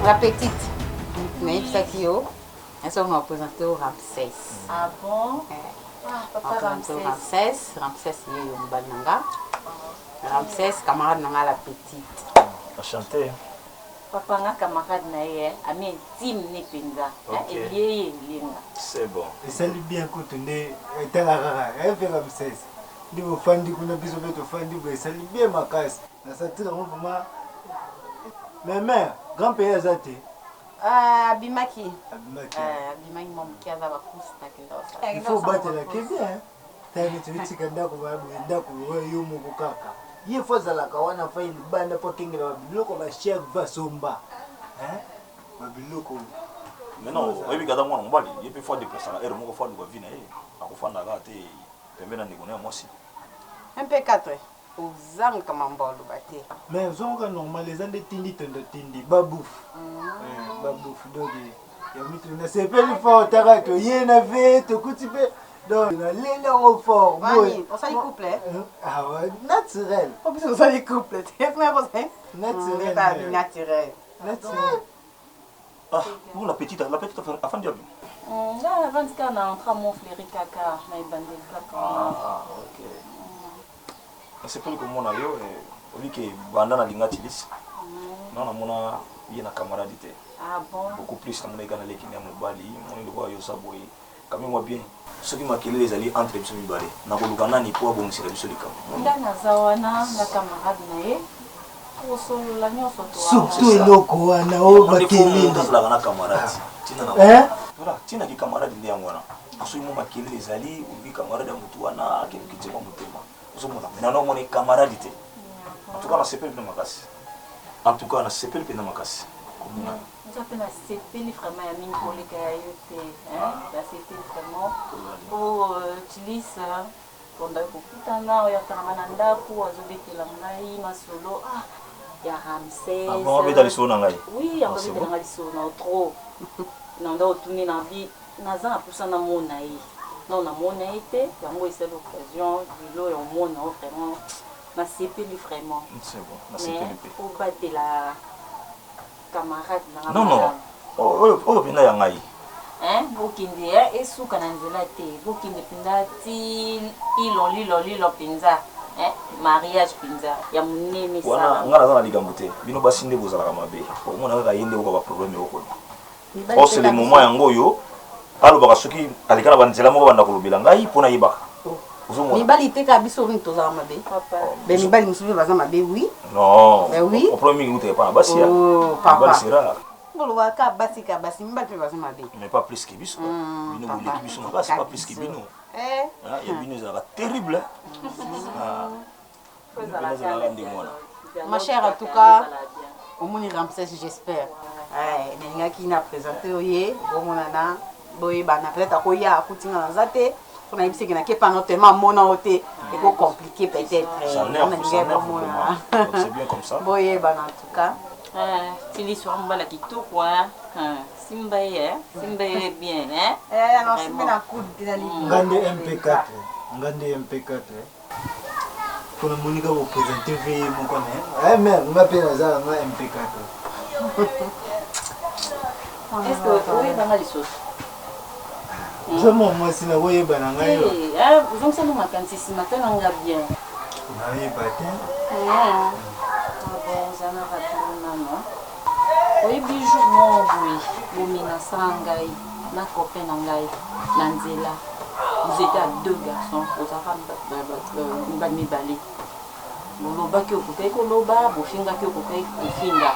La petite, nayebisaki yo nasoki na présente yo Ramsès. Ah bon? Ah, papa Ramsès. Ramsès. Ramsès, Ramsès ye yo mobali na nga. Ramsès camarade na nga la petite. Enchanté. Papa nga camarade na ye, ami intime ne penza. Ok. Elie ye elie nga. C'est bon. Esali bien kutu nde etala kaka efe Ramsès nde bofandi kuna biso mpe tofandi boye esali bien makasi na sentir yango vraiment mais mère grand pays aza te. Ah, abimaki. Abimaki. Ah, abimaki mwa moke aza ba course nakenda kosala. Il faut obatela ke bien tala neti otika ndako boye ndako oyo yo moko kaka ye fo azalaka wana fai libanda mpo akengela babiloko bachef basomba babiloko. Mais non, oyebi kata mwana mobali ye mpe fo adeplasaka heure moko fo aluka vie na ye, akofanda kaka te pembe na ndeko na ye mwasi. MP4 ozangaka mambo oloba te. Mais ozongoka normal eza nde tindi tondo tindi babufu babufu donc ya mitu nasepeli fort taka toye na ve tokuti mpe donc naleli yango fort. Wani, osali couple? Ah ouais, naturel. Biso osali couple te. Naturel. Naturel. Naturel. Ah, bon, la petite, la petite afandi wapi? Nga avandi kaka na entra Mont Fleury kaka na ebandeli kaka. Ah, ok. Nasepeli komona yo, oyebi ke banda nalinga Tilisi nga namona ye na camarade te. Ah bon? Beaucoup plus namona ye kaka na leki na ya mobali, moni lokola yo oza boye kami mwa bien. Soki makelele ezali entre biso mibale, nakoluka nani mpo abongisela biso likambo? Nga naza wana na camarade na ye kosolola nyonso. Surtout eloko wana oyo makelele. Azalaka na camarade ntina na voilà, ntina ki camarade nde yango wana. Soki mwa makelele ezali, oluki camarade ya motu wana akeluki tie mwa motema, ozomona mais nano omoni camarade te. En tout cas nasepeli mpena makasi, en tout cas nasepeli mpena makasi komona. Nga mpe nasepeli vraiment ya mingi koleka ya yo te. Nasepeli vraiment po Tilis tondaki kokutana oyo atalanga na ndako azobetela ngai masolo ah, ya Ramsès. Ah bon, abeta lisolo na ngai? Oui, Ah, c'est abetela bon. ngai lisolo na yo trop. Na ndako otuni na bi naza na pusa namona ye non namona ye te, yango esali occasion lelo ya omona yo vraiment nasepeli vraiment. C'est bon, nasepeli mpe. Obatela camarade na nga Non, non. malamu. Oyo oyo mpenza ya ngai. Hein, bokende eh, esuka na nzela te, bokende mpenza ti ilo lilo lilo mpenza hein, mariage mpenza ya monene. Wana esala ngai naza na likambo te, bino basi nde bozalaka mabe, okomona kaka ye nde okoka baproblème okolo. Or c'est le moment yango oyo alobaka soki aleka na banzela moko banda kolobela ngai mpo nayebaka, ozomona. Mibali te kaka biso mingi tozala mabe, be mibali mosusu mpe baza mabe, oui. Non. Mais oui. Problème mingi utaka epa na basi ya Oh, papa. mibali, c'est rare. Bolobaka kaka basi kaka basi, mibali mpe baza mabe. Mais pas plus que biso. Bino papa. boleki biso makasi, pas plus que bino. Eh. Ah, ya bino ezalaka terrible. Ah, bino mpenza ezalaka ndenge wana. Ma chère, en tout cas, omoni Ramsès, j'espère. Eh, nalingaki na présente yo ye, bomonana, boyebana. Peut-être akoya akuti nga naza te, mpo nayebisi eke nakepana tellement amona yo te, eko compliqué peut-être. Ça Eh, nerve, nalingai ça nerve bomona. vraiment. Donc c'est bien comme ça. Boyebana en tout cas. Tilisi wa mobala kitoko hein. Ah, simba ye hein, simba ye bien hein. Eh, alors simbi na coude te na libumu. Nga nde MP4, nga nde MP4 mpo namoni kaka kopresente ve ye moko na ye mare nga mpe naza na nga MP4. Est-ce que oyebanga lisusu? Oza mwa mwasi na koyeba na ngai yo. Ozongisa no makanisi nsima, tala nga bien. Nayeba te. Ah bon, oza na rappele nano, oyebi jour moko boye bomenasa ngai na copain na ngai na nzela, vous étiez à deux garçons, ozalaka mibali mibale, bolobaki okokaki koloba, bofingaki okokaki kofinga,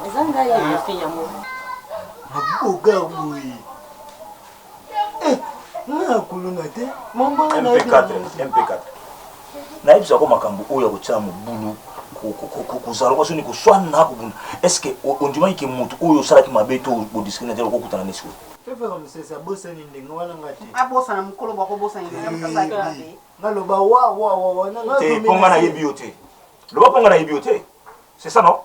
eza ngai bofi yango. Mabogar boye nga na kuluna te mambanga. MP4, MP4, nayebisako makambo oyo ya kotia mobulu, kozala kwa soni, koswana, kobunda. Est ce que ondimaki ke motu oyo osalaki mabe to bodiscrimine te okokutana nesi oyo? Fefaka mosese abosani ndenge wana nga te. Abosana mokolo bakobosana ndenge moto asalaki mabe. Nga loba wa wa wa wana nga. Te, mpo nga nayebi yo te. Loba mpo nga nayebi yo te, c'est ça? Non,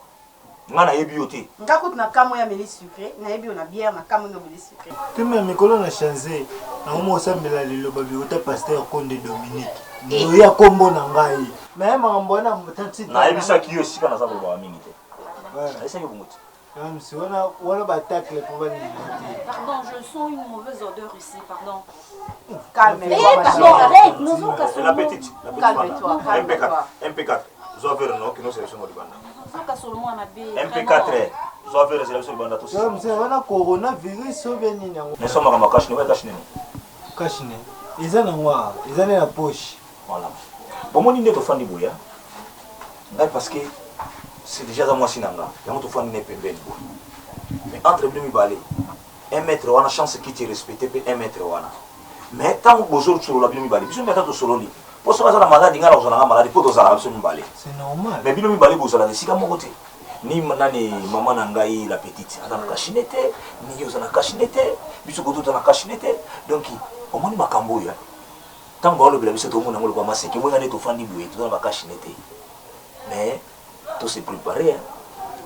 nga nayebi yo te. Nga kutu na kamwe ya meli sucré, nayebi yo na bière, na kamwe nde omeli sucré. Te me mikolo na change nango osambela liloba biuta pasteur Konde Dominique noya kombo na ngai me makambo wana. Nayebisaki yo esika naza kolobaka mingi te, nayebisaki bongo te. Rams, wana wana ba tacle po balinga te. Pardon, je sens une mauvaise odeur ici, pardon. Calme. Eh, pardon, arrête, nazoka La petite, la petite. Calme-toi, calme-toi. MP4, MP4. Zwa verre no, kino selection libanda. Nazoka solo mwana mabe. MP4, zwa verre selection libanda to. Rams, wana coronavirus so bien nini yango? Mais soma kama cash ne, cash ne. Cash ne. Eza na ngwa, eza na poche. Voilà. Bomoni nde tofandi boye. Ngai parce que c'est déjà za mwasi na nga. Yango tofandi ne pembeni boye. Mais entre bino mibale, 1 mètre wana chance kiti respecte pe 1 mètre wana. Mais ntango bozosolola bino mibale, biso mpe ata tosololi. Mpo soki aza na maladi, ngai nakozala nga maladi mpo tozalaka biso mibale. C'est normal. Mais bino mibale bozalaka esika moko te. Ni nani mama na ngai la petite aza na cache-nez te, ni yo oza na cache-nez te, biso koto toza na cache-nez te. Donc omoni makambo oyo ntango baolobela biso tomona yango lokola maseke moyanga nde tofandi boye toza na bacache-nez te. Mais to se préparer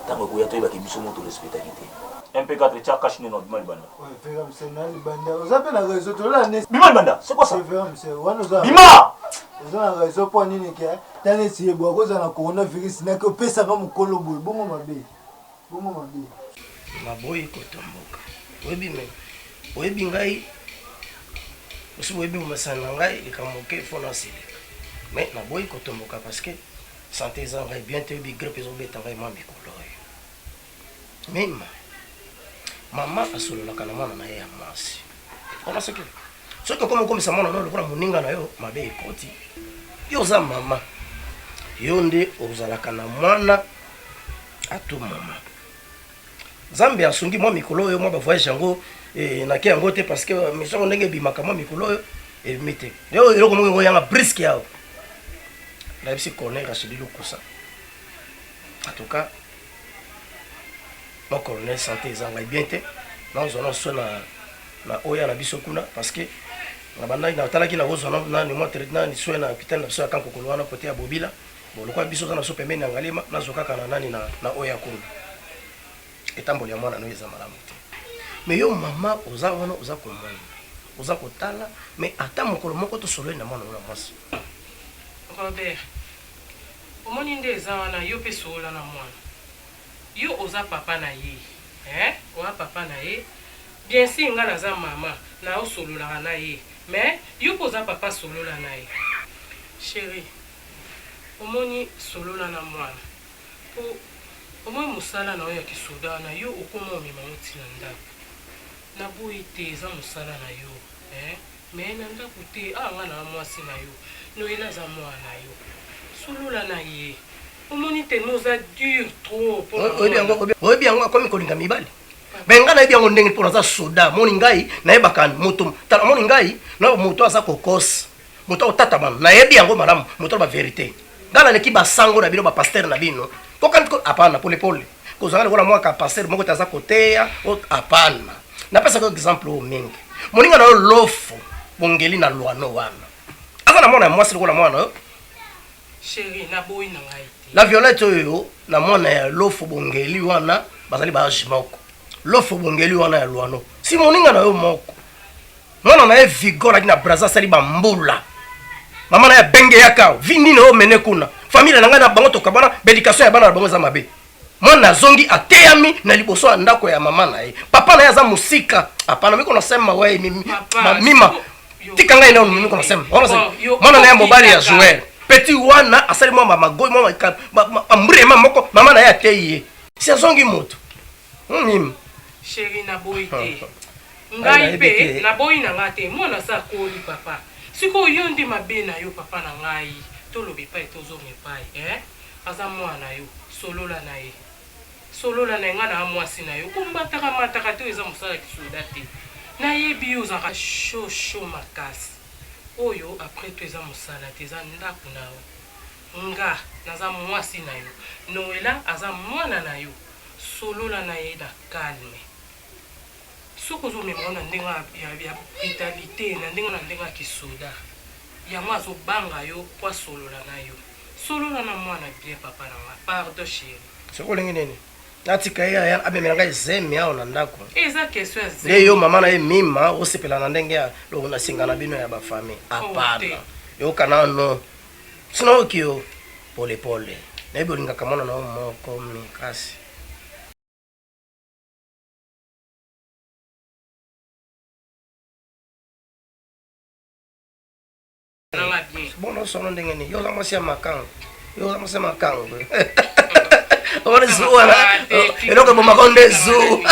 ntango ekoya toyebaki biso mo torespectaki te. MP4 tia cache-nez na bima libanda. Ouais, Rams, na libanda. Oza pe na réseau tola ne. Bima libanda, c'est quoi ça? Rams, wana oza. Bima! Oza na réseau mpo nini ke tala esi ye boye akozala na coronavirus nake opesaka mokolo boye bongo mabe bongo mabe. Naboyi kotomboka oyebi me oyebi ngai osi boyebi bomasana na ngai likambo moke fo nasilika mais naboyi kotomboka parce que santé eza ngai bien te oyebi grippe ezobeta ngai mwa mikolo oyo mema mama asololaka na mwana na ye ya mwasi ona soki soki okomi okomisa mwana no lokola moninga na yo mabe ekoti yo oza mama yo nde ozalaka na mwana atu mama nzambe asungi mwa mikolo oyo mwa bavoyage yango eh, nake yango te parce que mission yango ndenge ebimaka mwa mikolo oyo ebimi te yo eloko moko ekoyanga briske awa nayebisi corneille rachidi lukusa en tout cas mon colonel santé eza ngai bien te nazwa na soin na na oya na biso kuna parce que nabandaki natalaki nakozwa nani mwa nani soin na hôpital na biso ya kankokolo wana kote ya bobila bon lokola biso oza na biso pembeni ya ngalema nazwa kaka na nani na, na oya kuna etamboli ya mwana no eza malamu te mais yo mama oza wana oza komona oza kotala mais ata mokolo moko tosololi na mwana wana mwasi Robert omoni nde eza wana yo pe solola na mwana yo oza papa na ye eh oza papa na ye bien sur nga naza mama nao sololaka na ye mais yo pe oza papa solola na ye cherie omoni solola na mwana po omoni musala na yo ya kisoda wana yo okoma omema ngo ti na ndaku naboyi te eza musala na yo eh Mais na ndaku te awa nga naa mwasi na yo Noella aza mwana na yo solola na ye omoni tellement oza dur trop pona Oyebi yango, mwana. oyebi yango akomi kolinga mibali. Mais ngai nayebi yango ndenge mpo naza soda moni ngai nayebaka moto tala moni ngai na moto aza kokosa moto akotatama nayebi yango malamu moto aloba verite ngai naleki basango na bino bapastere na bino kokani apana polepole kozanga lokola mwa ka pasteur moko te aza koteya apana napesaka exemple oyo mingi moninga na yo lofo bongeli na lwano wana aza na mwana ya mwasi lokola mwana yo Chérie, naboyi na ngai te. La Violette oyo na mwana ya lofo bongeli wana bazali ba age moko lofo bongeli wana ya lwano si moninga na yo moko mwana na ye vigor aki na braza asali bambula mama na ye abenge yaka vi nini oyo mene kuna famille na ngai na bango tokabwana baeducation ya bana na bango eza mabe mwana azongi ateyami na liboso ya ndako ya mama na ye papa na ye aza mosika apana miko na sema waye mima tika ngai nano miko na sema mwana na ye mobali ya joel petit wana asali mwa magoi mwa bambrema moko mama na ye ateyi ye si azongi moto mima Chérie naboyi te ngai mpe naboyi na ngai te mwana asa akoli papa sikoyo yo nde mabe na yo papa na ngai toloba epai tozonga epai eh? Aza mwana na yo solola na ye solola na ye nga naa mwasi na yo komataka mataka te oyo eza mosala ya kisoda te nayebi yo ozalaka chaud chaud makasi oyo après tout eza mosala te eza ndaku na yo nga naza mwasi na yo Noella aza mwana na yo solola na ye na calme soki ozo mema ngo na ndenge ya brutalite na ndenge na ndenge ya kisoda yango azo banga yo po asolola na yo. Solola na mwana bien papa na nga pardon chérie. Soki olingi nini natika ye aya amemela ngai zemi awa na ndako. Eza question ya zemi. Nde yo mama na ye mima osepela na ndenge ya loko na singa na bino ya ba famille. Apana. Yoka nano. Sino oyoki yo pole pole. Nayebi olingaka mwana na yo moko mikasi. bien. Bon osolo ndenge nini? Yo oza mwasi ya makango. Yo oza mwasi ya makango. Omoni zu wana eloko ebomaka nde zu.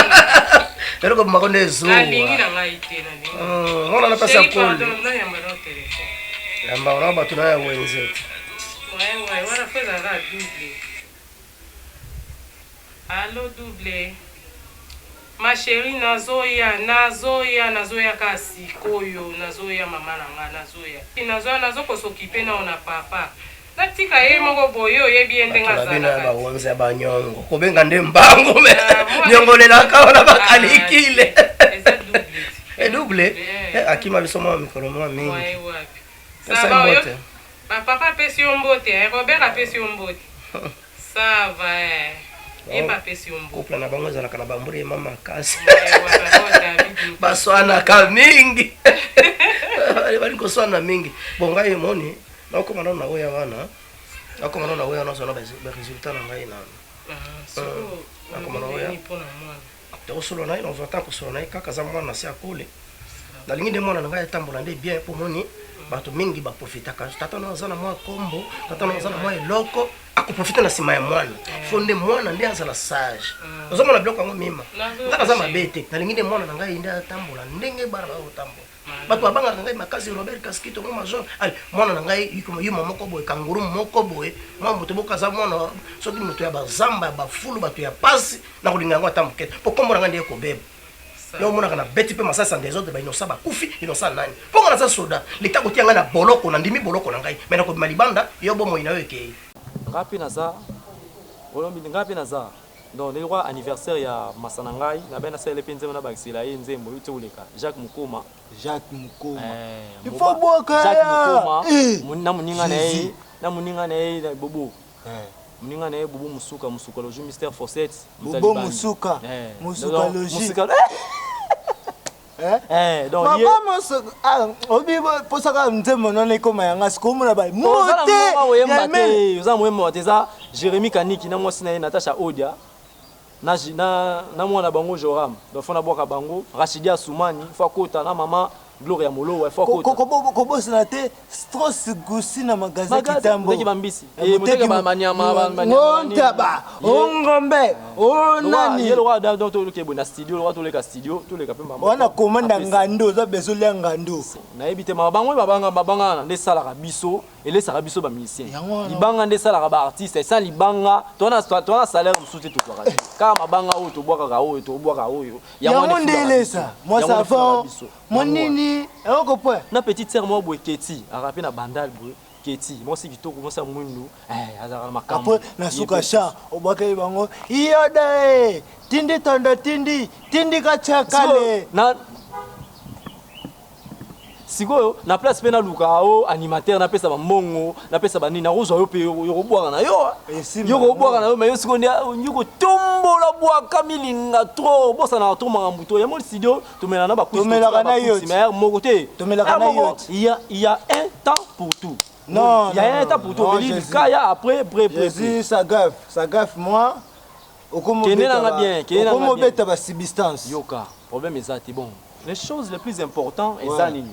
Eloko ebomaka nde zu. Nalingi na ngai te nalingi. Mwana na pasi ya Chérie, koli. pardon, nayamba na telefone. Yamba wana bato na ya wenze. Ouais, ouais, wana fo ezalaka double. Allo double. Ma chérie nazoya, nazoya, nazoya kaka sikoyo, nazoya mama na nga, nazoya. Nazoya, nazokosokipe nao na papa. Natika ye moko boye oyebi ye ndenge Bato na bino ya azalaka. bawenze ya banyongo. Kobenga nde mbango me. Ah, mwana- Nyongo lelaka wana Ah, bakalikile. eza double. E double. Eh. Eh, akima biso mwa mikolo mwa mingi. Waye wapi. Pesa Ça va, mbote. oyo- Ba papa apesi yo mbote, eh, Robert apesi yo mbote. Ça va. eh. Ye mpe apesi yo mbote. Couple na bango ezalaka na bambrema makasi. Waye wapi, oh, David. Baswanaka mingi. Bali koswana mingi. Bon ngai emoni nakoma nano na oya wana. Nakoma nano na oya wana zona ba résultat na ngai nano. Ah, sikoyo, Nakoma na olobi oya. nini mpo na mwana? Tokosolola na ye nazwa ntango kosolola na ye kaka aza mwana si akole. Nalingi nde mwana na ngai atambola nde bien mpo moni bato mingi baprofitaka tata no aza na mwa kombo tata no aza na mwa eloko akoprofite na nsima ya mwana fo nde mwana nde azala sage ozomona biloko yango mima Nazo ngai naza chérie. mabe te nalingi nde mwana na ngai nde atambola ndenge bana bakotambola bato babangaka ngai makasi robert kaskito mo major ale mwana na ngai yuma moko boye kanguru moko boye mwa moto moko aza mwana soki moto ya bazamba ya bafulu bato ya pasi nakolinga yango ata moke te mpo kombo na ngai nde ekobeba yo omonaka na beti mpe masasi en desordre bainosa bakufi inosa nani mpo nga naza soda leta kotia ngai na boloko nandimi boloko na ngai me nakobima libanda yo bomoi na yo ekei Nga mpe naza olombi nga mpe naza donc lelo kwa anniversaire ya masa na ngai nabai nasalela mpe nzembo nabakisela ye nzembo euti koleka Jacques Mukoma. Jacques Mukoma. Eh, Il faut bwaka Jacques ya. Mukoma Eh. na moninga na ye Jésus. na moninga na ye na Bobo. Eh. Moninga na ye Bobo Musuka Musuka loju Mister Fawcett. Bobo Musuka. Eh. Musuka Donc, logi. Musuka Eh? Eh, donc ye Papa moso ah obi posaka nzembo nona ekoma yanga sikomona ba oza na mote moma oyemba ya mele. te oza moyemba te eza Jérémy Kaniki na mwasi na ye Natacha Odia na, na, na mwana bango Joram donc fo nabwaka bango Rachidia Soumani fo akota na mama Gloria Molowa fo akota Kobosana te stros gusi na magasin Magasin, kitambo moteki bambisi. Eh, moteki banyama, banyama nini. ontaba ongombe onani ye lokwa donc toluka boye na studio lokwa toleka studio toleka mpe mama wana komanda Apesa. ngando oza bezo lia ngando nayebi te mama bango babanga babanga wana nde esalaka biso elesaka biso bamusicien Yango wana. libanga nde esalaka baartiste esa libanga towana salaire mosusu te tozwaka te kaka mabanga oyo tobwakaka oyo tobwaka oyo yango wana nde efulaka elesa biso. mwa Yango nde efulaka savon biso. mwa Yango wana. nini yango kopwe na petite sœur moko boye keti azalaka mpe na bandal boye keti mwasi kitoko mwasi ya mwindu eh, azalaka na makambo apres na suka sha obwakeli bango iyoda e tindi tondo tindi tindi katia kale na sikoyo na place mpe naluka o animateur napesa bambongo napesa banini nakozwa yo mpe yokobwaka na yo Esimba. yokobwaka na yo me yo sikoyo nde yokotombola bwaka milinga trop bosanaka trop makambo to yango studio tomelaka na bakusi Tomelaka na yo ti. mais moko te Tomelaka na yo ti. il y a un temps pour tout. Non, Il y a non, un temps non, pour tout. non, Omeli Jésus. likaya après pré pré. Jésus ça gaffe ça gaffe moi Kende nanga bien, kende nanga bien. okomobeta basubstance Yoka, problème eza te bon. Les choses les plus importantes Ouais. eza nini?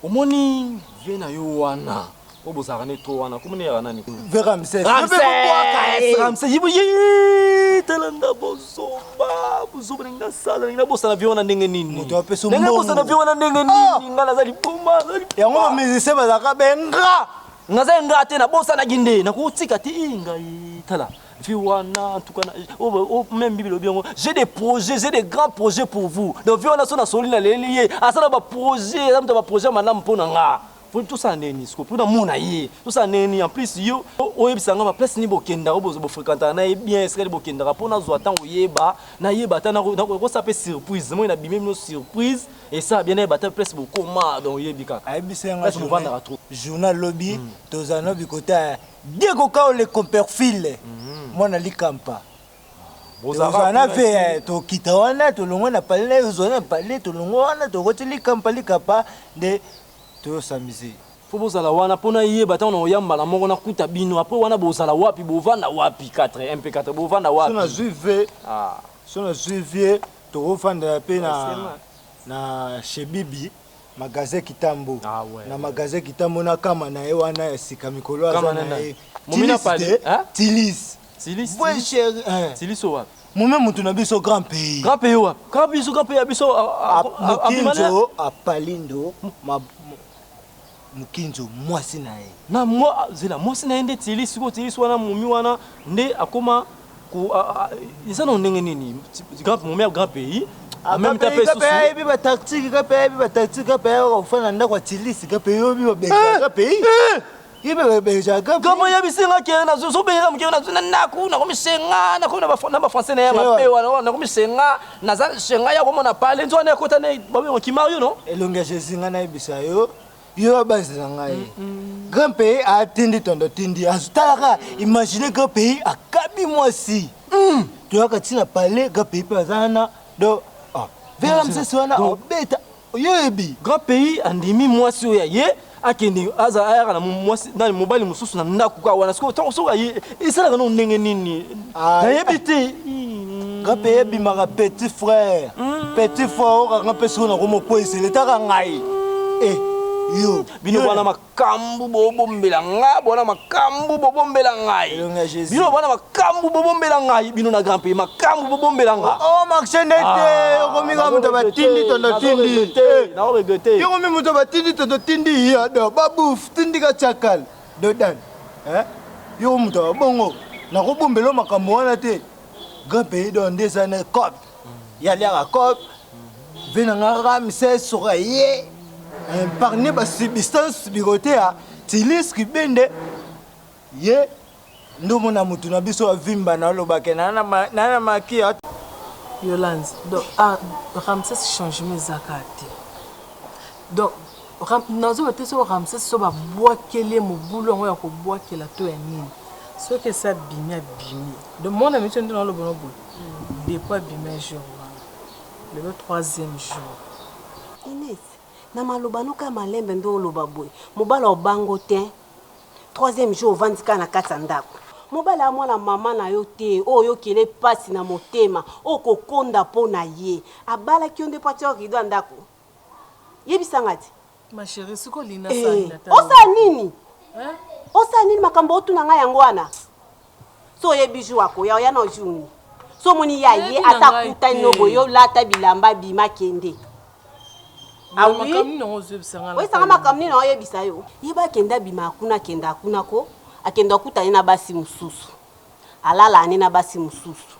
Omoni vie na yo wana. Oyo bozalaka ne trop wana. Komoni yaka nani? ve ramses Ramsès, Ramsès, yibo ye talanga bozoba, bozoba ndenge nasala, ndenge nabosana vie wana ndenge nini? Moto apesa Ndenge mbongo. nabosana vie wana ndenge nini? Nga naza liboma, naza liboma. yango bamusicien bazalaka benga Naza nga te nabosanaki nde nakotika te eh, ngai tala vie wana en tout cas oh, oh, même bible elobi yango j'ai des projets, j'ai des grands projets pour vous. Donc vie wana so nasoli naleli ye asala baprojet, aza moto ya baprojet ya malamu mpo na nga. Po tosala ndeni siko mpo namona ye tosala ndeni en plus yo oyebisa nga baplace nini bokendaka oyo bofréquentaka na ye bien esika nini bokendaka mpo nazwa ntango oyeba nayeba ata nakosala mpe surprise moi nabimi bino surprise esala bien nayeba ata place bokoma donc oyebi kaka ayebisi yanga place bovandaka trop. Journal lobi tozala na bikota ya diego kao le comperfile mwana likampa tozala na ve tokita wana tolongwe na palais ozala na palais tolongwe wana tokoti likampa likampa nde toyosamise. Fo bozala wana mpo nayeba ntango na oyambala moko nakuta bino apres wana bozala wapi bovanda wapi 4 mp4 bovanda So wapi nazwi ve Ah. so nazwi vie tokofandela mpe na Sema. na chez bibi. Magasin Kitambo. Ah ouais. Na magasin Kitambo na kama na ye wana ya sika mikolo aza Kama na na nani? ye. Momina Tilis Pali, te? hein? Tilis. Tilis, Vrai Tilis. chéri, hein. Tilis oyo wapi? Mome mutu na biso grand pays. Grand pays wapi? Grand biso grand pays ya biso abima na Mukinzo apalindo ma Mukinzo mwasi na ye. Na mwa zela mwasi na ye nde Tilis sikoyo Tilis wana momi wana nde akoma ko eza na ndenge nini? Grand momi ya grand pays. En même temps pe susu. Ayebi ba tactique kape ayebi ba tactique kape ayoka kofanda na ndako ya Tilis kape yobi ba benga kape. Ye mpe babelaka. Kama oyebisi nga ke nazobengaka moke na ndako nakomi senga nakomi na bafrançais na ye mabe wana nakomi senga naza senga ya komona pale nzo wana ekota ne babengo kimario no elongi ya jésus nga nayebisa yo yo abasi na ngai grand pays atindi tondo tindi azotalaka imagine grand pays akabi mwasi toyaka ntina palais grand pays mpe aza wana donc vera mosesi wana obeta Oyebi. Grand pays andimi mwasi oyo ya ye akende aza ayaka na mwasi na mobali mosusu na ndako kaka wana sikoyo ntango soki aye esalaka no ndenge nini ah, nayebi te grand pays ebimaka petit frère hmm. petit frère okanga mpe soki nakomokweyisela etaka ngai eh, yo bino wana makambu bobombela nga bona makambu bobombela ngai bino bona makambu bobombela ngai bino na grand pays makambu bobombela nga oh marché nde te ah, okomi kaka moto batindi tondo tindi naoregrete yo okomi moto batindi tondo tindi ya do babuf tindika chakal dodan yo moto ya bongo nakobombela makambo wana te grand pays do nde eza na cop yaliaka cop Ve na nga Ramsès soka ye épargne ba substance bikote ya Tilis Kibende ye ndomo na mutu na biso avimba na olobake na na maki ya Yolande donc ah, Ramsès changement eza kaka te donc nazoba te soki Ramsès so babwakeli ye mobulu yango ya kobwakela to ya nini soki esi abimi abimi donc mwana miso nde naloba na boye depuis abimi jour wana Lelo troisième jour. Ines, na maloba no kaka malembe nde oloba boye. Mobali obango te. Troisième jour ovandi kaka na kati ya ndako. Mobali ya mwana mama na yo te, oyo oyokele pasi na motema, oyo kokonda mpo na ye. Abalaki yo nde mpo atia yo rideau ya ndako? Yebisa nga te. Ma chérie, siko lina eh, sani na Osala nini? Eh? Osala nini makambo otuna nga yango wana? So oyebi jour akoya oya na jour nini? So omoni ya ye ata akutani no boye yo lata bilamba bima kende. Ah oui? Oyebisanga makambo nini oyebisa yo? Yeba akende abima kuna akenda kuna ko akende akutani na basi mosusu. Alala ne na basi mosusu.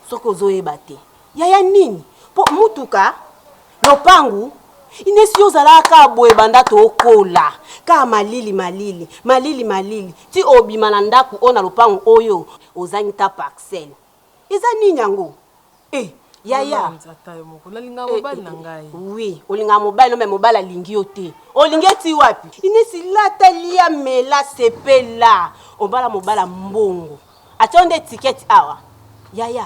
Soki ozoyeba te. Yaya nini? Po mutuka Lopangu Ines yo ozalaka kaka boye banda tokola kaka malili malili malili malili ti obima na ndaku oyo na lopangu oyo ozangi ta parcelle eza nini yango eh yaya nalingaka mobali na ngai oui olingaka mobali no me mobali alingi yo te olingi eti wapi Ines lata lia mela sepela obala mobala mbongo Atia yo nde etiquette awa yaya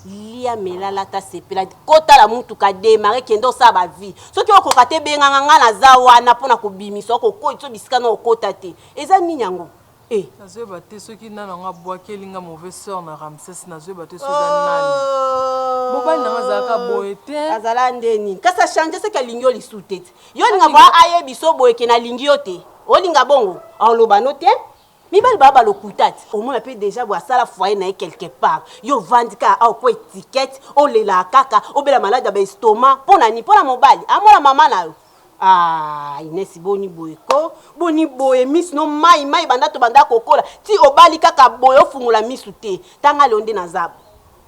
lia mela lata sepela kota na mutuka demarre kende osala ba vie soki okoka te benganga nga naza wana pona kobimisa okokotiso bisika na okota te eza nini yango eh. Nazoyeba te soki nani yango abwakeli nga mauvais sort na Ramsès nazoyeba te soki eza nani oh. mobali na nga azalaka boye te azala nde nini kasi achange soki alingi yo lisusu te te yo olinga boya ayebiso boye ke nalingi yo te olinga bongo oloba no te Mibali ba ba lokuta ti. Omona pe dejà boye asala foyer na ye quelque part. Yo ovandi kaka awa po etiquette, olelaka kaka, obela malade ya ba estomac pona nini? Pona mobali? Amona mama na yo? Ah Ines boni boye ko? Boni boye misu no mayi mayi banda tobanda kokola ti obali kaka boye ofungola misu te. Tanga lelo nde naza boye.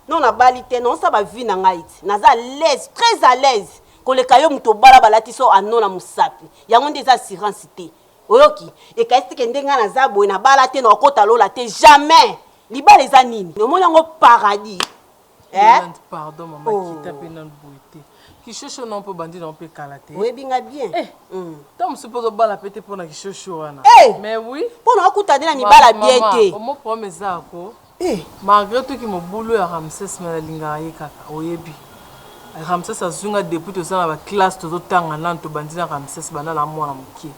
Non nabali te, naosala ba vie na ngai ti. Naza à l'aise, très à l'aise koleka yo mutu obala balatisi yo anneau na musapi. Yango nde eza assurance te. Oyoki? Ekaisi te ke nde nga naza boye na bala te na okota lola te jamais. Libala eza nini? Omoni yango paradis. Eh? Yolande pardon mama oh. kita pe nanu boye te. Kishosho non po bandi na pe kala te. Oyebi nga bien. Eh. Tango mosusu po ozobala pe te pona kishosho wana. Eh. Mais oui. Pona okuta nde na mibala bien te. Omo problème eza ko. Eh. Malgré tout ki mobulu ya Ramsès mais nalingaka ye kaka oyebi. Ramsès azwi nga depuis toza na ba classe tozotanga nanu tobandi na Ramsès banda na mwana moke.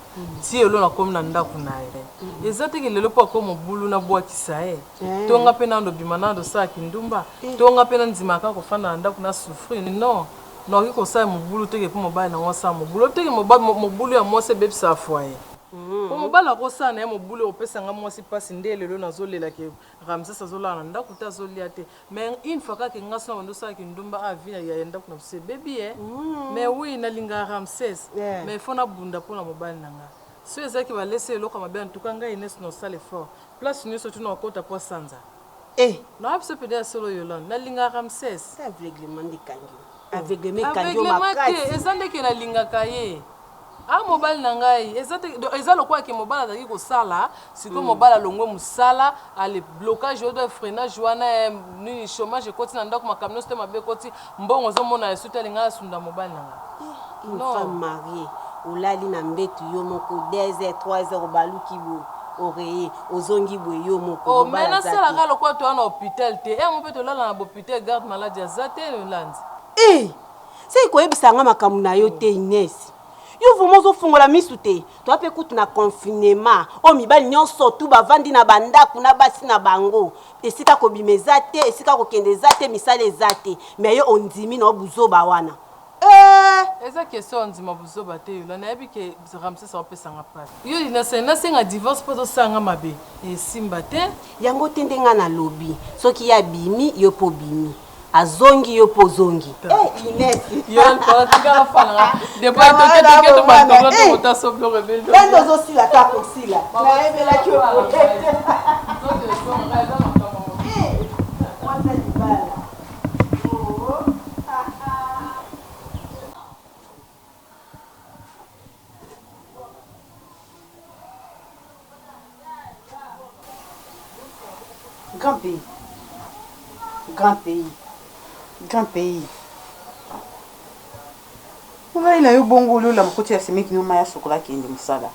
Ti lelo nakomi na ndako na ye. Eza te ke lelo po akomi mobulu nabwakisa ye. To nga pe nando bima nando sala kindumba. To nga pe nandima kaka kofanda na ndako na souffrir. Non. Nakoki kosala mobulu te ke mpo mobali na ngo asala mobulu. Oyebi te ke mobulu ya mwasi ebebisaka foyer. Po mobali akosala na ye mobulu ekopesa nga mwasi pasi nde lelo nazolela ke Ramses azolala na ndaku te azolia te. Mais une fois kaka ke nga soki nabandi kosala kindumba ah vie ya ndaku na biso ebebi eh. Mais oui nalingaka Ramses mais il faut nabunda pona mobali na nga. Soki eza ke balesi ye eloko ya mabe en tout cas nga Ines nasala effort place nioso ti nakota po asanza. Eh! Nawa biso pede ya solo Yolande. Nalingaka Ramses. Aveuglement nde ekangi yo. Aveuglement ekangi yo Aveuglement te, makasi. eza nde ke nalingaka ye. Ah mobali na ngai, eza te donc eza lokola ke mobali azalaki kosala, sikoyo mobali alongwe musala, alle blocage oyo freinage wana eh, nini chomage ekoti na ndako makambo nionso te mabe ekoti, mbongo ozo mona lisusu te alinga asunda mobali na ngai. Une Non. femme mariee olali na mbetu yo moko 2 heures 3 heures obaluki boye oreiller ozongi boye yo moko Oh, mobali mais aza te. nasalaka lokola toya na hôpital te. Yango mpe tolala na bopital garde malade aza te Yolande. Eh! Seki koyebisa nga makambo na yo te Ines. Yo vraiment ozofungola misu te. Toa pe kutu na confinement. Oyo mibali nyonso tout bavandi na ba ndaku na basi na bango. Esika kobima eza te, esika kokende eza te, misala eza te. Mais yo ondimi na yo buzoba wana. Eh! Eza question ya ndima buzoba te Yolande. Nayebi ke Ramses akopesa nga pasi. Yo Lina nasenga divorce po ozosala nga mabe. Esimba te. Yango te nde nga nalobi. Soki ye abimi, yo pe obimi. Azongi yo pe ozongi. Eh Ines. Yo tika na fana. Depuis toke toke to ba to to ta so bloko ebele. Bendo ozosila kaka kosila. Nayebelaki yo. Mwasi libala. Grand pays. Grand pays. Grand pays. Olali na yo bongo olola mokoti ya semeki no mai asokola akende mosala.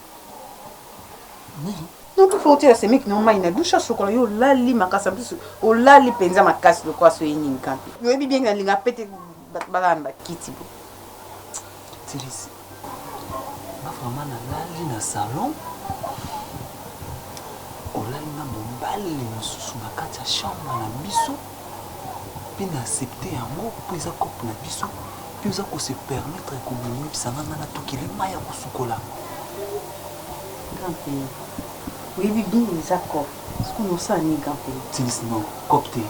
Nakufa otiela semeki no mai na dushe asokola yo olali makasi en plus olali mpenza makasi lokola soyi nini kampe. Oyebi bien nalinga pete bato balala na bakiti bo. Therese, nga vraiment nalali na salon, olali na mobali mosusu na kati ya chambre na biso, mpe na accepte yango mpo eza cope na biso, mpe oza ko se permettre koyebisa nga nga natokeli mai ya kosukola. Grand pays, oyebi bien eza cope, sikoyo osala nini grand pays? Therese, non, cope te.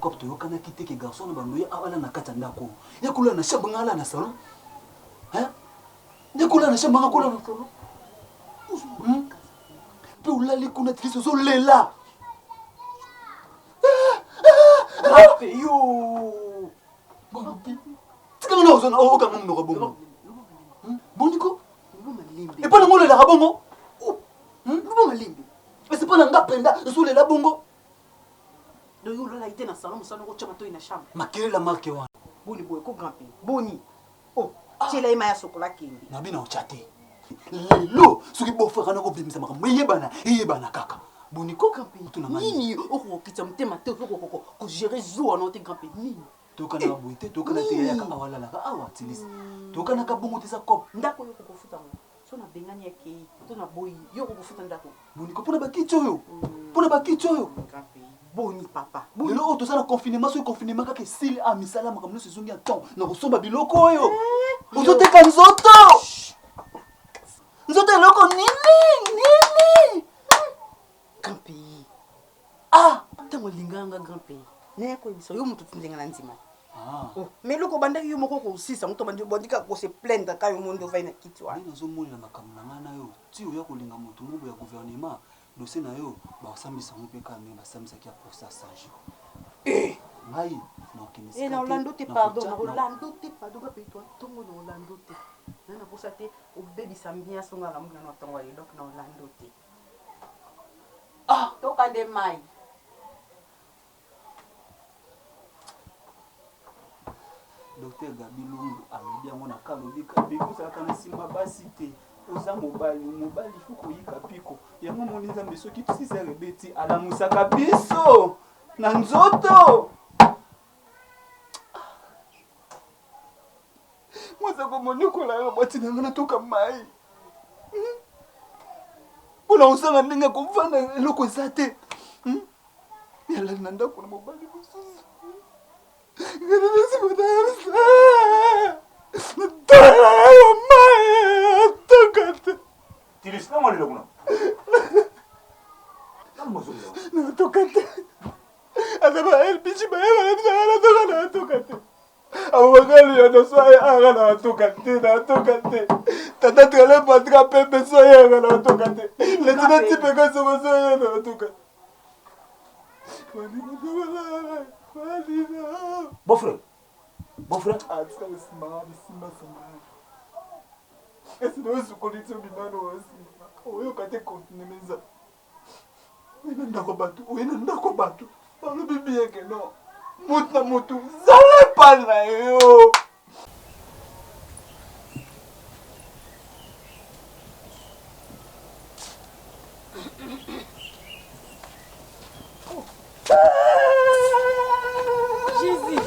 Cope toyokanaki te ke garçon na bando ye awa na kati ya ndako oyo. Ye kolala na chambre nga alala na salon. Hein? Ye kolala na chambre nga kolala na salon. Hmm? Pe olali kuna Therese ozolela. Rape yo. Tika nga ozona okanga monoko bongo. Hmm? Boni ko? Epa na ngo olelaka bongo? Hmm? Loba malembe. Esi mpo na nga mpenza ozolela bongo? Donc yo olala te na salon mosala okotia matoyi na chambre. Makelele ya marque wana. Boni boye ko grand père. Boni. Oh, tiela ye mayi asokola akende. Na bino otya te. Lelo soki beau-frère wana akobimisa makambo eyebana eyebana kaka. Boni ko grand père. Nini okokokitisa motema te okokoko ko gérer zuwa na yo te grand père. Nini? Toyokanaka boye te, toyokana te yayaka awa alalaka awa Tilisi. Toyokanaka bongo te eza coop. Ndako yo okokofuta ngo. So na bengani akeyi to na boyi yo okokofuta ndako. Boni ko pona bakiti oyo pona bakiti oyo. Boni papa. Lelo oyo toza na confinement soki confinement kaka esili a misala makambo nyonso ezongi ya temps na kosomba biloko oyo. Ozoteka nzoto. Nzoto eloko nini nini. Grand pays. Ah ntango olingaka nga grand pays naye koyebisa yo moto otindi nga na ndima. Ah. Oh, mais eloko obandaki yo moko kosisa yango to obandi kaka kose plaindre kaka yo moko nde ovandi na kiti wana. Nde nazomonela makambo na ngai na yo ti oya kolinga moto moko ya gouvernement dossier na yo bakosambisa yango mpe kaka ndenge basambisaki ya procès ya 100 jours. Eh! Ngai nakokende Eh, esika na te, Orlando te nakotya- pardon, na na- Orlando te pardon, nga pe toi tongo na Orlando te. Na na posa te obebisa ambiance nga na mona na tongo ya lelo na Orlando te. Ah! Toka nde mai. Docteur Gaby Lungu alobi yango na ka alobi Gaby ozalaka na nsima basi te oza mobali mobali faut koyika piko yango omoni Nzambe soki 6 heures ebeti alamusaka biso na nzoto mwasi akomoniokola yo bwati na nga natoka mai mpo na kozanga ndenge ya kovanda eloko eza te yalali na ndako na mobali mosusu. Atoka te. Tilisi nango lelo kuna. Natoka te. Ata ba LPG bayeba na biso natoka natoka te. Abubakari ya noso anga natoka te natoka te. Tata Trele Patrick Pembe so anga natoka te. Letina Tipe Kasongo so anga natoka te. Beau frère. Beau frère. Ah, tika kosimba bisimba simba. Esi na osukoli ti obima na osimba. Oyoka te continue meza. Oye na ndako bato, oye na ndako bato. Balobi bien que non. Mutu na mutu, zala epai na yo. Jésus.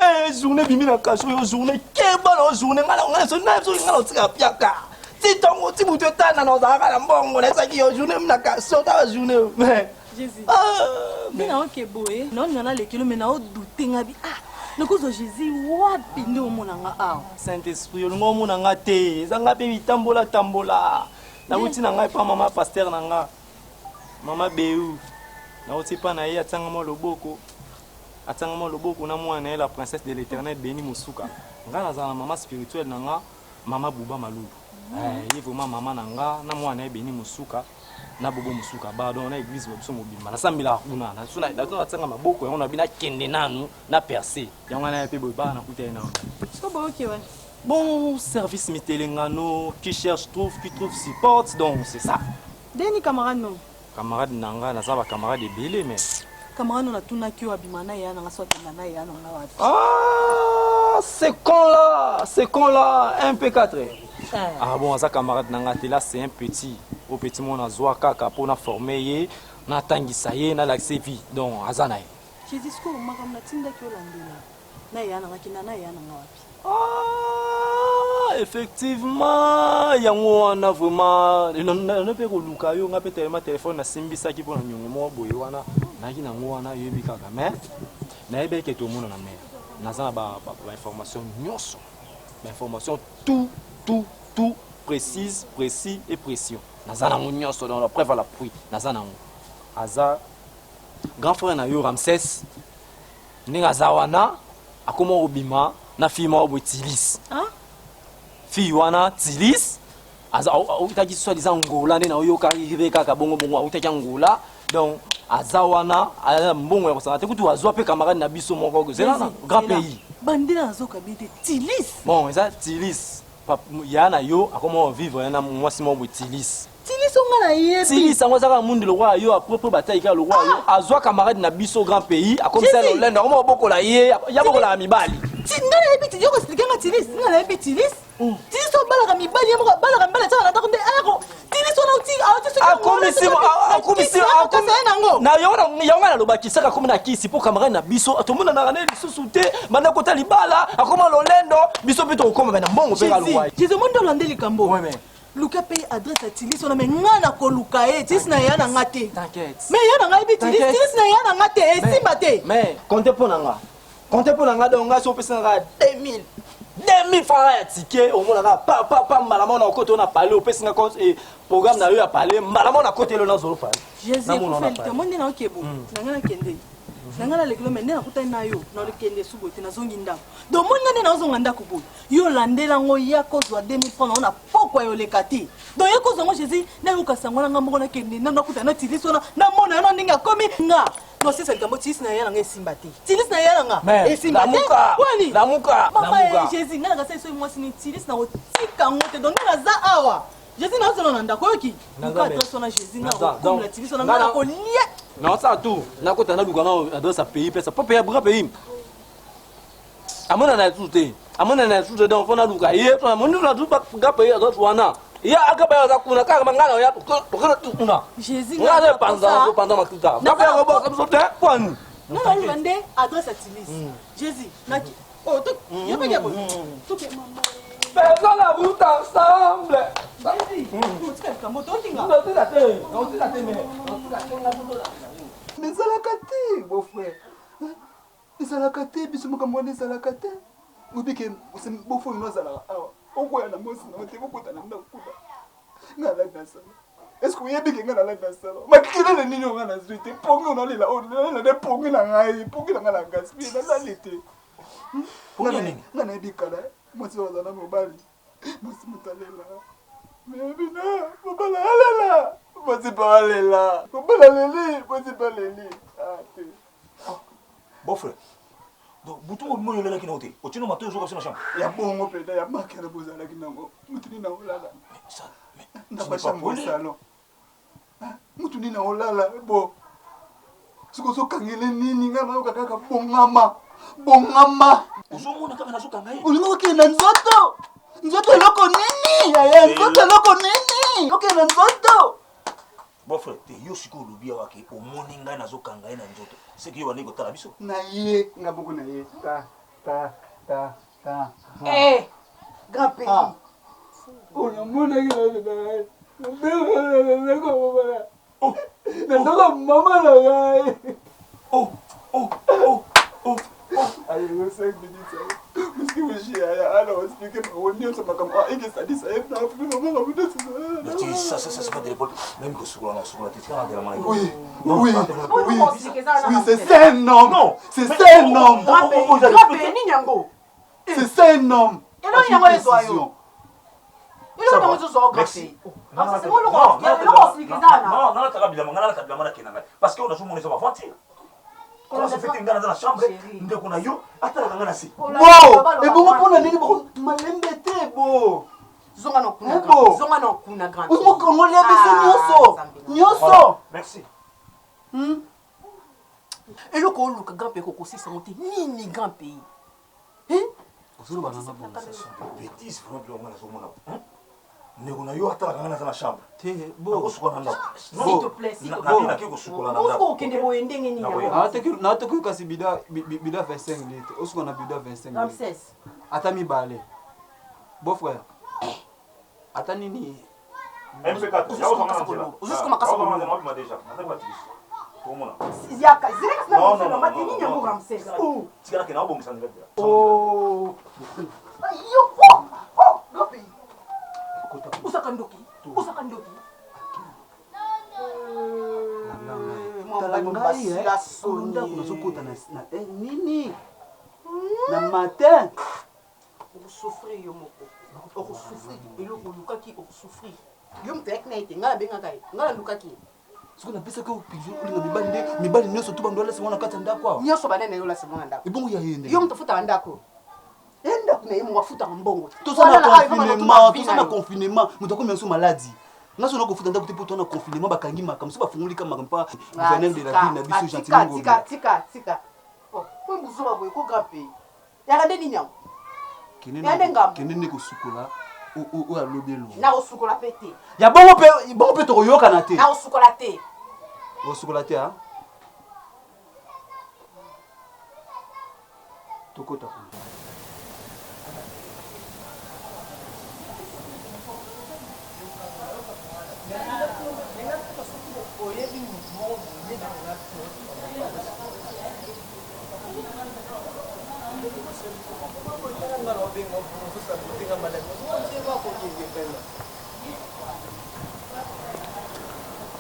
Eh, journée bimi na kasho yo journée keba na journée nga na nga so na so nga na otika piaka ti ntongo ti butu etanda na ozalaka na mbongo naesaki yo journée bimi na kasho tala journée mais Jésus. Nde naoke boye naolinga nalekelo me naodute nga bi ah nakozwa Jésus wapi nde omona nga awa saint esprit olinga omona nga te eza nga mpe bitambola tambola nauti na ngai epa mama paster na nga mama beu nauti epa na ye atianga mwa loboko atianga mwa loboko na mwana na ye la princesse de l'éternel beni mosuka nga nazala na mama spirituelle na nga mama buba malulu eh, ye vraiment mama na nga na mwana na ye beni mosuka na bobo mosuka ba donc na église na biso mobimba nasambelaka kuna natianga maboko yango na bino akende nanu na perce yango wana ye mpe boye bana nakuta ye nanu Bon service mitelengano qui cherche trouve qui trouve supporte donc c'est ça. Deni camarade no. Camarade na nga naza ba camarade ebele mais. Camarade no natunaki yo abima na ya na nga so akenda na ya na nga wapi. Ah ce con là ce con là MP4. Ah bon aza camarade na nga te là c'est un petit au petit mona azwa kaka po na former ye natangisa ye nalakisa vie donc aza na ye. Jésus sikoyo makambo natindaki olandela na ya na nga kenda na ya na nga wapi. Ah, effectivement yango wana vraiment nano mpe koluka yo nga mpe telema telefone nasimbisaki mpo na niongo moko boye wana nayaki nango wana yoyebi kaka mais nayebi eke tomonana mais naza na bainformation nyonso bainformation tout tout tout précise précis et précieux naza nango nyonso donc la preuve à l'appui naza nango aza grand frère na yo Ramsès ndenge aza wana akoma kobima na fille moko boye tilis fille wana tilis autaki soit disant angola nde naoyokaki mpe kaka bongo bongo autaki angola donc aza wana aza mbongo ya kosanga te kutu azwa mpe camarade na biso moko zela na grand pays bandela nazoka bien te tilis bon eza tilis ya na yo akoma vivre na mwasi moko boye tilis Tilisi nga na yebi. Tilisi yango azaka mundu lokola yo apropre batayi kaka lokola yo ah! azwa camarade na biso grand pays akomisa lolendo akoma kobokola ye ya bokolaka mibali. Ti nga na yebi ti yo ko expliquer nga tilisi nga na yebi tilisi. Mm. Tilisi obalaka mibali ye moko abalaka mibali atiaka na ndako nde ayako tilisi wana oti auti soki akomisi akomisi akomisi nango na yango yango nalobaki saka akomi na kisi mpo camarade na biso tomonanaka ne lisusu te banda kota libala akoma lolendo biso mpe tokokoma na mbongo mpe kaluwai. Jésus mondo olande likambo. Luka pe adresse ya Tilisi wana mais nga na koluka ye Tilisi na ya na nga te. Mais ya na nga yebi Tilisi Tilisi na ya na nga te esimba te. Mais compte mpo na nga. Compte mpo na nga donc nga so opesa nga 2000 2000 francs ya ticket omona nga pa pa pa mbala moko na okota na palais opesi nga compte eh, programme na yo ya palais mbala moko na kotelo na zolo palais. Jésus ekufeli te monde na okebo na nga nakende. Na nga nalekelo mais nde nakutani na yo na okende subo te nazongi ndako. Donc moni nga nde nazonga ndako boye. Yo landela ngo ya kozwa 2000 francs na pokwa yo leka te. Donc ya kozwa ngo Jésus na yoka sango na nga moko na kende na nakuta na tilisi wana na mona na ndenge akomi nga. Non c'est ça likambo tilisi na ya na nga esimba te. Tilisi na ya na nga esimba te. Wani? Lamuka. Mama eh, Jésus nga na kasa so mwasi ni tilisi na kotika ngo te. Donc nga naza awa. Jésus na ozala na ndako oyoki. Luka adresse wana Jésus nga kokomela tilisi wana nga na kolia. Na osala tout. Nakota na luka na adresse ya pays pesa. Po pays bra pays. amonana lisusu te amonana lisusu te donc fo naluka ye amoni gape ye aza wana ye agaba ye aza kuna kaka ngai na ya tokenda tu kuna ngai aza epanza panza matuta gape yango boka biso te pwani nanaluka nde adresse ya tilis jésus naki oh, yo mpe boye toke mama Faisons la route ensemble. Otika likambo tokinga. Otika te, otika te mais. Otika te nga Mais ezalaka te, beau frère. Ezalaka te biso makambo wana ezalaka te. Oyebi ke bofoni no azalaka awa. Okoya na mwasi na yo te, bokota na ndako kuna. Nga nalali na salon. Est-ce que oyebi ke nga nalali na salon? Makelele nini oyo nga nazwi te? Pongi oyo nalela oyo nalela nde pongi na ngai, pongi na ngai na gaspille, nalali te. Pongi ya nini? Nga nayebi kala mwasi oyo azala na mobali. Mwasi moto alela. Nayebi na mobali alela. Mwasi mpe alela. Mobali aleli, mwasi mpe aleli. Ah te. Beau frère. Donc butu mobimba oyo olelaki nango te. Otie no matoyi ozoka biso na chambre. Ya bongo mpenza ya marke na bozalaki nango. Mutu nini aolala? Na ba chambre salon. Mutu nini aolala bo? Soki ozokangele nini ngai nayoka kaka bongama. Bongama. Ozomona kaka nazokanga ye. Olingi okende na nzoto. Nzoto eloko nini? Yaya nzoto eloko nini? Okende na nzoto. Bon frère, te yo sikoyo olobi awa ke omoni ngai nazokanga ye na nzoto. C'est que yo obandaki kotala biso. Na ye, nga moko na ye. Ta, ta, ta, ta. Eh, grand pays. Ah. Oyo namonaki na na ngai. Nabengaka Oh, na ndako mama na ngai. Oh, oh, oh, oh. Ayo, 5 minutes. Miski wishi yaya ala expliquer bango nyonso makambo ah ekesalisa ye na makambo nyonso. Mais tu ça ça ça c'est pas de l'épaule. Même que sukola na sukola te tika na telema na. Oui. Oui, oui, oui, c'est ça un homme. Non, c'est ça un homme. Grand pays nini yango? C'est ça un homme. Eloko yango ezwa yo. Eloko yango ezozwa yo grand pays. Non, nalataka bilamba, nga nalataka bilamba nakenda ngai. Parce que oyo nazomona eza ba aventure. Comment se fait-il nga naza na chambre, ndeko na yo atalaka nga na se. Bo, ebongo mpona nini boko malembe te bo. Zonga na kuna. Bo. Zonga na kuna grand. Ozokongolia biso nyonso. Nyonso. Merci. Eloko oluka grand pays kokosisa yango te. Nini grand pays? Ozoloba nanga bongo. Ça sont des bêtises vraiment biloko nga nazomona. Ndeko na yo atalaka nga naza na chambre. Te, bo. Nakosukola na ndako. S'il te plaît, s'il te plaît. Nake kosukola na ndako. Okende boye ndenge nini yango? Naatoki kasi bida 25 litre osuka na bida 25 litre Ramsès. ata mibale beau frère ata nini MP4, Ozosuka makasi kolonga. Yaka, Yaka, zileka sina Non, non, mama non, te nini non, yango non. Ramsès? Oh. Tika nakende nabongisa nzela. Oh. Yo, oh, oh, grand pays. Osaka ndoki, osaka ndoki. Tala ngai ndako nazokota na nini na matin. Okosouffrir yo moko. Okosouffrir eloko olukaki okosouffrir. Yo moto ayaki na ye te, ngai nabengaka ye, ngai nalukaki ye. Soki napesaki yo pigeon olinga mibali nde mibali nyonso tu bando alasi mwana kati ya ndako awa. Nyonso banani na yo olasi mwana ndako. Ebongo ya ye nde. Yo moto ofutaka ndako. Ye ndako na ye mongo afutaka mbongo. Toza na confinement, toza na confinement, moto akomi biso maladi. Nga so nakofuta ndako te mpo toza na confinement bakangi makambo so bafungoli ka makambo mpa gouverneur de la ville na biso Gentiny Ngobila. Tika tika tika. Oh, po buzoba boye ko grand pays. Yaka nde nini yango? Ya nde ngambo. Kende nde kosukola oyo alobi elongo. Nakosukola pe te. Ya bongo pe bongo pe tokoyokana te. Nakosukola te. Okosukola te ah? Tokota kuna.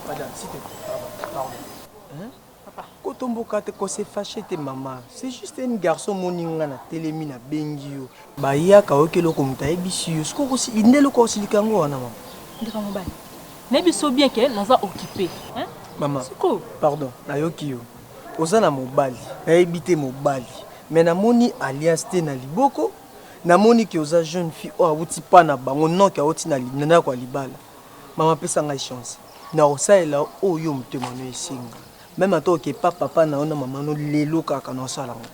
Madame, s'il te plaît, pardon, pardon. Hein? kotomboka te kose fâche te mama c'est juste un garçon moni nga na telemi na bengi yo bayaka oyoki eloko moto ayebisi yo sikoyo nde eloko osilika yango wana mama ndeko mobali nayebi so bien ke naza occupé hein? mama sikoyo pardon nayoki yo oza na mobali nayebi te mobali mais namoni alliance te na liboko namoni ke oza jeune fille oyo awuti pa na bango non ke awuti na ndako ya libala mama pesa ngai chance nakosalela oyo motema no esenga meme ata oke pa papa na yo na mama no lelo kaka naosala yango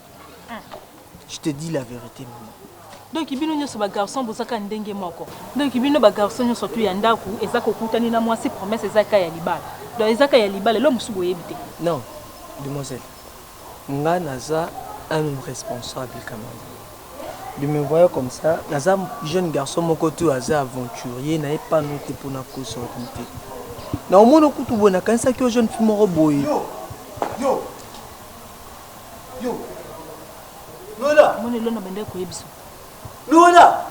je te dis la vérité mama Donc bino nyoso ba garçon bozaka ndenge moko. Donc bino ba garçon nyoso tu ya ndaku eza kokutani na mwasi promesse eza ka ya libala. Donc eza ka ya libala lo musu boyebi te. Non, demoiselle. Nga naza un homme responsable quand même. De me voir comme ça, naza jeune garçon moko te aza aventurier na epano te pona kosa te. Na omona kutu boye nakanisaki yo jeune fille moko boye. Yo! Yo! Yo! Noela! Moni lona bende koyebiso. Noela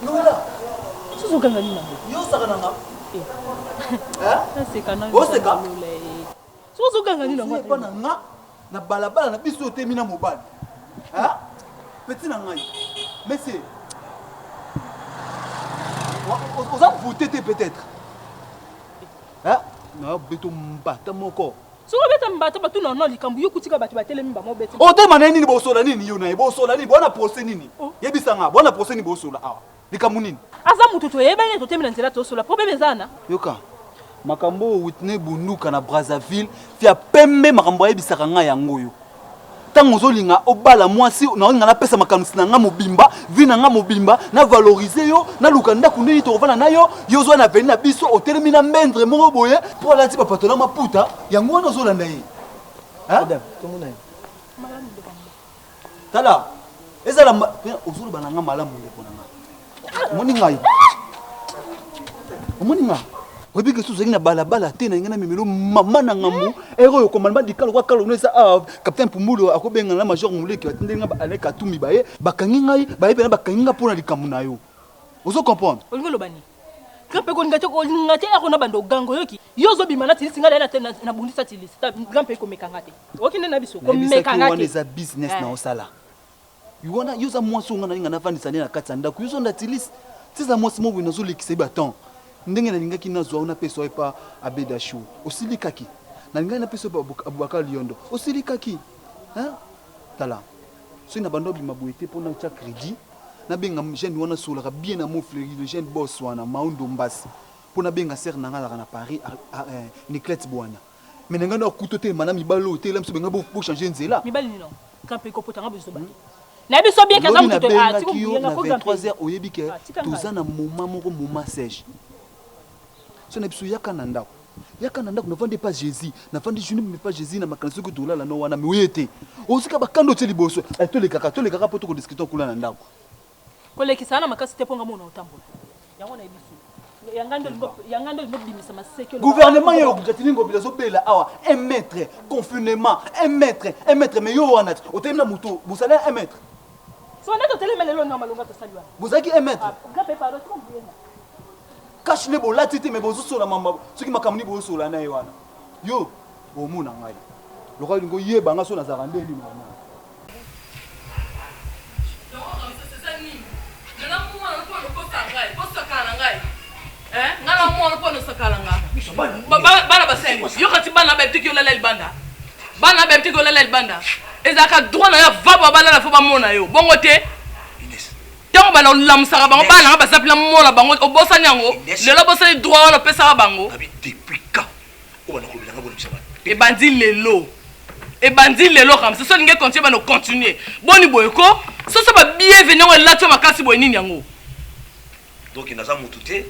Noela Susu okanga nini nango? Yo osaka na nga. Naseka na Oseka? Susu okanga nini nango? Epa na nga na balabala na biso otemi na mobali. Hein? Petit na ngai. Monsieur. Oza voûté te peut-être. Hein? Na beto mbata moko. Soki obeta mbata bato na no likambo yo kutika bato batelemi bango obeti. Otema na ye nini bosola nini yo na ye bosola nini bwana procès nini oh. yebisa nga bwana procès nini bosola awa likambo nini aza moto toyebani totemi na nzela tosola problème eza na yoka makambo oyo Whitney Bunduka na Brazzaville fia pembe makambo ayebisaka ngai yango oyo ntango ozolinga obala mwasi naolinga napesa makanisi na nga mobimba vi na nga mobimba na valorize yo naluka ndako ndeni tokovanda na yo yo ozwa na veni na biso otelemi na mbendre moko boye mpo alati bapato na maputa yango wana ozolanda ye tala ezala ozoloba na nga malamu ndeko na nga omoni ngai omoni ngai oyebi ke soki ozalaki na balabala te na ngai na memelo mama na ngambo ere oyo commandement dikalo kwa kalo no eza awa capitaine pumbulu akobengana na major muleki batindeli ngai alain katumbi baye bakangi ngai baye mpena bakangi ngai mpo na likambo na yo ozo comprendre olingi oloba nini grand mpe kolinga te kolinga te yako na bando ganga oyoki yo ozobima na tilisi ngai na nabundisa tilisi grand mpe komeka nga te oyoki nde na biso komeka nga te wana eza business na osala Wana yo oza mwasi oyo nga nalinga navandisa nde na kati ya ndako yo ozo ndatilisi ti eza mwasi moko boye nazolekisa ye ba temps ndenge nalingaki nazwa yo napesa yo epa Abeda Show osilikaki nalingaki napesa yo epa Abubakar Liondo osilikaki hein tala soki na banda obima boye te mpo natia credit nabenga jeune wana asololaka bien na mot fleuri le jeune boss wana Mao Ndombasi mpo nabenga sœur na nga azalaka na Paris Niclette Bwanya Mais na ngai na kuto te mana mibali oyo te la biso benga bo changer nzela. Mibali nini yango? Grand pays kopota nga bozoba te. Na biso bien kaza mutu te ah tiko na 23h oyebi ke toza na moment moko moment sèche. So na biso yaka na ndako. Yaka na ndako navandi epa Jésus, navandi journée mpe epa Jésus na makanisi soki tolala no wana mais oye te. Osika bakando otie liboso. Eh tolekaka tolekaka po toko discuter kuna na ndako. Kolekisa na makasi te mpo nga mona otambola. Yango nayebi biso. Yanga nde olingo bimisa maseke. Gouvernement yo Gentiny Ngobila azobela awa un mètre confinement un mètre un mètre mais yo wana otelemi na moto bozali un mètre. So nde totelemi lelo na malonga tosali wana. Bozalaki un mètre. Cash nde bolati te mais bozosola mamba soki makambo nini bozosola na ye wana. Yo omona ngai. Lokola olingi oyeba ngai so nazalaka nde nini wana. Nga na mwana mpo nosakala nga bana basali yo kati bana bayebi te ki olala libanda bana bayebi te ki olala libanda ezalaka droit na yo va ba balala fo bamona yo bongo te ntango bana olamusaka bango bana nanga baza mpena mona bango obosani yango lelo obosani droit wana opesaka bango Ebandi lelo ebandi lelo kamsa so olingi continue bano continue boni boye ko soso ba bienvenu yango elati yo makasi boye nini yango donc naza mutu te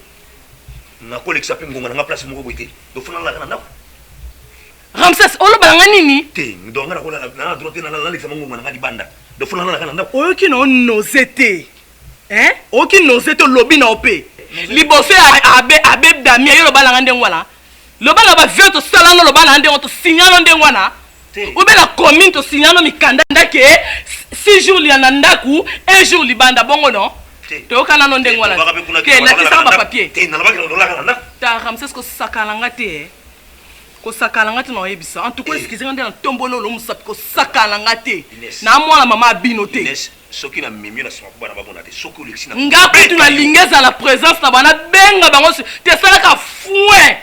nakolekisa mpe ngonga na nga place moko boye te donc fo nalalaka na ndako ramses oloba na nga nini te donc nga nakolala na droit te nalekisa ngonga na nga libanda donc fo nalalaka na ndako oyoki na onose te Hein? Oki nose to lobi na ope. Liboso ya abe abe Damien yo loba na ndenge wana. Loba na ba vieux to sala no loba na ndenge to signalo ndenge wana. Obe na commune to signalo mikanda ndake 6 jours lia na ndaku, un jour libanda bongo non? Toyokana no ndenge wana. Ke lakisaka ba papier. Te nalobaki na dolaka na ndako. Ta Ramses ko sakana nga te. Eh. Kosakana nga te na oyebisa. En tout cas, excusez nga nde na tombolo lo musapi kosakana nga te. Na mwana mama abino te. Soki na memi yo na sima po bana bamona te soki olekisi na Nga kutu na lingi ezala presence na bango na benga bango te esalaka foin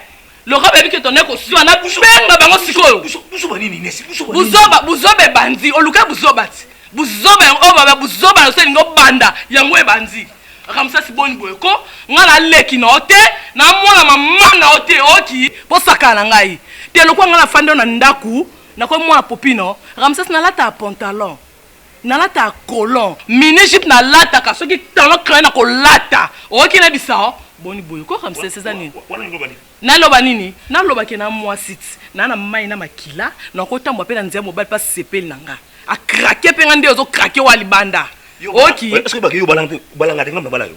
lokola bayebi ke tone koswa na benga bango sikoyo buzoba nini Ines buzoba buzoba buzoba ebandi oluka buzoba ti buzoba yango oyo baba buzoba na oselingi obanda yango ebandi Ramsès boni boye ko nga na leki na yo te na mwana mama na yo te oki posakana na ngai te lokola nga nafandi na ndaku nakomi mwana popino Ramsès nalataka pantalon Nalataka colon, mini jupe nalataka soki talon crayon nako lata. Oyoki na bisa o? Boni boye ko Ramses eza nini? Naloba nini? Naloba ke na mwasi ti na na mayi na makila nako tambola pe na nzela mobali pe asepeli na nga. A craquer pe nga nde ozo craquer wa libanda. Oyoki? Est-ce que ba ke yo bala bala nga te nga na bala yo?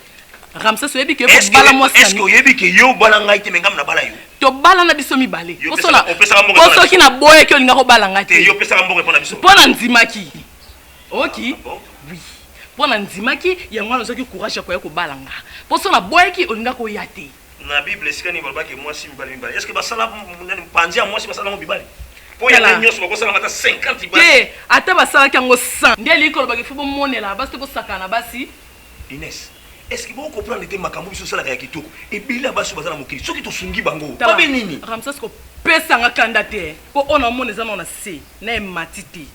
Ramses oyebi ke ko bala mwasi Est-ce que oyebi ke yo bala ngai te mais nga na bala yo? Tobalana biso mibale. Po soki na boyaki olinga kobala ngai te. Yo opesaka mbongo epa na biso. Po na ndimaki. Oki? Ah, oui. Mpo na ndimaki yango wana ozwaki courage ya koya kobala nga. Mpo so naboyaki olingaki oya te. Na Bible esika nini balobaki mwasi mibali mibali? Est-ce que basala nani panzi ya mwasi basala yango mibali? Mpo yango nyonso bakosala ata 50 basi. Te, ata basalaki yango 100. Nde elingi kolobaki fo bomonela basi te bosakana na basi. Ines, est-ce que bo comprendre te makambo biso osalaka ya kitoko? Ebele ya basi oyo baza na mokili soki tosungi bango mabe nini? Ramsès kopesa nga kanda te mpo oyo naomona eza nao na se na emati te.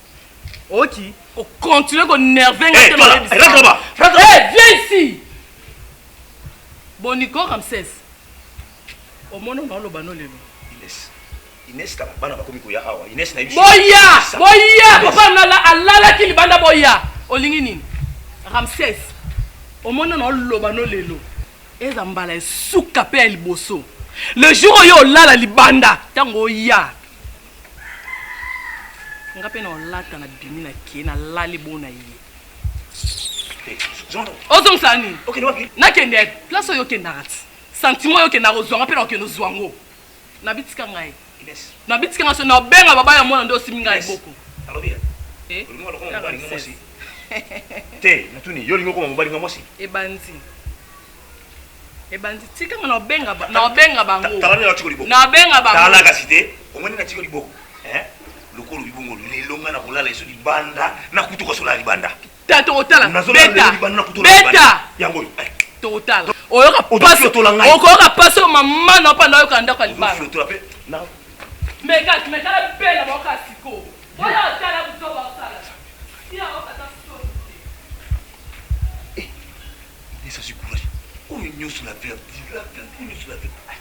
Oki ko continuer ko nerver nga te na yebisa. Rentre là-bas. Rentre là-bas. Hey, viens ici. Boniko Ramsès. Omoni na oloba no lelo. Ines. Ines tala bana bakomi koya awa. Ines na biso. Boya, boya papa nala alalaki libanda boya. Olingi nini? Ramsès. Omoni na oloba no lelo. Eza mbala esuka pe ya liboso. Le jour oyo olala libanda tango oya nga mpe na olata na bimi na kie na lali bo na ye ozongisa nini nakende place oyo okendaka ti sentiment oyo okendaka ozwa nga mpe na okende ozwa ngo nabitika ngai nabitika ngai so nabenga baba ya mwana nde osimi ngai liboko eh? te natuni yo olingi okoma mobali nga mwasi ebandi Ebandi tika nga na benga ba na benga bango. Tala na tiko liboko. Na benga bango. Tala kasi te. Omoni na tiko liboko. Hein? Lokolo libongo lelo nga na kolala eso libanda na kutu kosola libanda. Ta tokotala. Beta. Beta. Yango oyo. Eh. Tokotala. Oyoka pasi. Okoyoka pasi oyo mama na panda oyoka ndako ya libala. Na. Meka meka na bela baoka siko. Oyo tala buzoba osala. Sia okata soni te. Eh. Ines azwi courage. Oyo nyonso la verdure, la verdure, oyo nyonso la verdure.